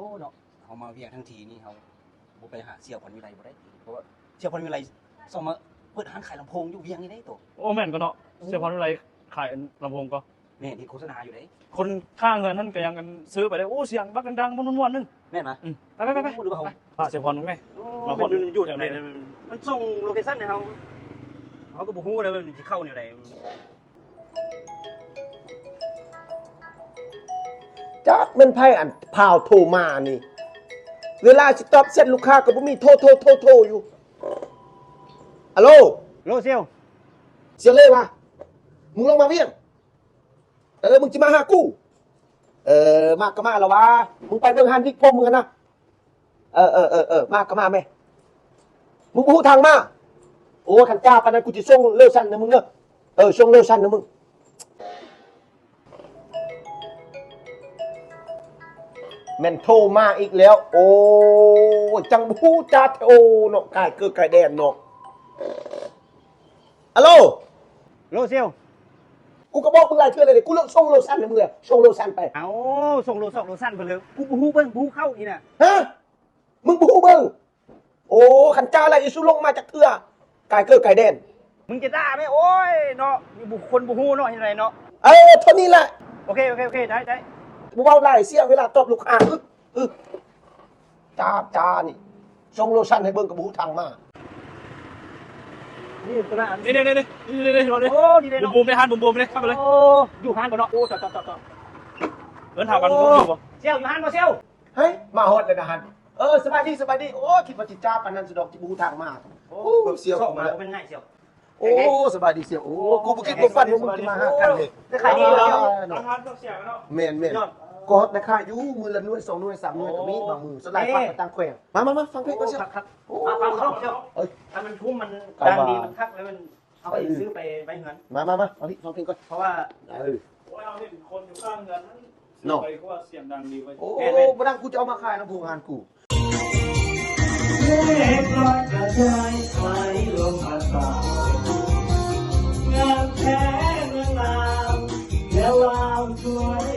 ໂອ້ ເນາະ ເຮົາມາວຽງທັງທີນີ້ ເຮົາບໍ່ໄປຫາສ່ຽວພອນວິໄລບໍ່ໄດ້ຕິ ເພາະວ່າສ່ຽວພອນວິໄລຊອກມາເປີດຮ້ານຂາຍລຳໂພງຢູ່ວຽງນີ້ເດ້ໂຕ. ໂອ້ ແມ່ນກໍເນາະ ສ່ຽວພອນວິໄລຂາຍລຳໂພງກໍ ແມ່ນ ເຫັນໂຄສະນາຢູ່ເດ້ ຄົນຂ້າງເຮືອນນັ້ນກໍຍັງກັນຊື້ໄປເດ້. ໂອ້ ສຽງບັກດັງໆ ມ່ວນໆ ໜຶ່ງ ແມ່ນຫວາ? ອືມ ໄປໆໆ ໄປ ຫຼືວ່າເຮົາ ພາສ່ຽວພອນໄປ ໂອ້ ມາ ມັນຢູ່ແຖວໃດ ມັນສົ່ງໂລເຄຊັນໃຫ້ເຮົາ ເຮົາກໍບໍ່ຮູ້ນະວ່າມັນຊິເຂົ້າແນວໃດ. ຈັກແມ່ນໃຜອັນພາວໂທມານີ້ ເວລາຊິຕອບແຊັດລູກຄ້າກໍບໍ່ມີ ໂທໆໆຢູ່. ອາໂລ ໂລ ສ່ຽວ ສ່ຽວເລີຫວາ? ມຶງລົງມາວຽງ? ເອີ ມຶງຊິມາຫາກູ? ເອີ ມາກໍມາລະຫວາ? ມຶງໄປເບິ່ງຮ້ານວິກຜົມມຶງຫັ້ນນະ. ເອີໆໆໆ ມາກໍມາແມະ ມຶງບໍ່ຮູ້ທາງມາ. ໂອ້ ຄັນຈ້າປານນັ້ນ ກູຊິສົ່ງໂລຊັນໃຫ້ມຶງເດີ. ເອີ ສົ່ງໂລຊັນໃຫ້ມຶງ. ແມ່ນໂທມາອີກແລ້ວ. ໂອ້ ຈັ່ງບໍ່ຮູ້ຈັກແທ້ ໂອ້ ເນາະ ກາຍເກີດກາຍແດນເນາະ. ອາໂລ ໂລ ສ່ຽວ ກູກໍບອກມຶງຫຼາຍເທື່ອແລ້ວເດ້ ກູສົ່ງໂລຊັນໃຫ້ມຶງແລ້ວ ສົ່ງໂລຊັນໄປ. ເອົ້າ ສົ່ງໂລຊອກໂລຊັນໄປເລີຍ ກູບໍ່ຮູ້ເບິ່ງ ບໍ່ຮູ້ເຂົ້ານີ້ນະ. ຮະ ມຶງບໍ່ຮູ້ເບິ່ງ? ໂອ້ ຄັນຈ້າຫຼາຍ ອີສຸລົງມາຈັກເທື່ອ ກາຍເກີດກາຍແດນ. ມຶງຈະດ່າແມະ ໂອ້ຍເນາະ ມີບຸກຄົນບໍ່ຮູ້ເນາະ ເຮັດໃດເນາະ. ເອີ ເທົ່ານີ້ແຫຼະ. ໂອເຄ ໂອເຄ ໂອເຄ ໄດ້ ໄດ້ ບໍ່ເວົ້າຫຼາຍ ເສຍເວລາຕອບລູກຄ້າ. ອຶ ອຶ ຈ້າ ຈ້ານີ້ ສົ່ງໂລຊັນໃຫ້ເບິ່ງກໍບໍ່ຮູ້ທາງມາ. ນີ້ຕົວນັ້ນ ນີ້ໆໆ ນີ້ໆ ໂອ້ ນີ້ເດ້ເນາະ ບູມໆ ເດ້ ຮ້ານບູມໆ ເດ້ ເຂົ້າໄປເລີຍ. ໂອ້ ຢູ່ຮ້ານບໍ່ເນາະ? ໂອ້ ຈອດໆໆ ເອີ້ນຖາມກັນ ໂອ້ ຢູ່ບໍ່? ສ່ຽວ ຢູ່ຮ້ານບໍ່ສ່ຽວ? ເຮີ້ຍ ມາຮອດແລ້ວນະຫັ້ນ. ເອີ ສະບາຍດີ ສະບາຍດີ. ໂອ້ ຄິດວ່າຊິຈ້າປານນັ້ນຊິດອກ ຊິບໍ່ຮູ້ທາງມາ. ໂອ້ ໂອ້ ສ່ຽວ ເຂົ້າມາບໍ່ແມ່ນງ່າຍສ່ຽວ. ໂອ້ ສະບາຍດີສ່ຽວ. ໂອ້ ກູບໍ່ຄິດບໍ່ຝັນວ່າມຶງຊິມາຫາກັນເດ້. ໄດ້ຂາຍດີຢູ່ເນາະ? ແມ່ນໆ ກໍໄດ້ຂາຍຢູ່ ມື້ລະໜ່ວຍສອງໜ່ວຍສາມໜ່ວຍກໍມີບາງມື້. ສ່ວນຫຼາຍຝາກໄປຕ່າງແຂວງ. ມາໆໆ ຟັງເພງກ່ອນສ່ຽວ. ໂອ້ ຄັກໆ ເອົາເອົາເອົາ ເອີ ຖ້າມັນຄຸ້ມມັນ ເອີ ດັງດີມັນຄັກ ແລ້ວມັນ ເອົາໄປຊື້ໄປໄວ້ເຮືອນ. ມາໆໆ ຟັງເພງ ຟັງເພງກ່ອນ ເພາະວ່າ ເອີ ໂອ້ຍ ເຮົາເຫັນຄົນຢູ່ຂ້າງເຮືອນນັ້ນ ເນາະ ຊື້ໄປຄືວ່າສຽງດັງດີເວີຍ. ໂອ້ ບໍ່ດັງ ກູຈະເອົາມາຂາຍນຳໂຮງງານກູ. ງາມແທ້ເມືອງລາວ ແລະລາວທົ່ວ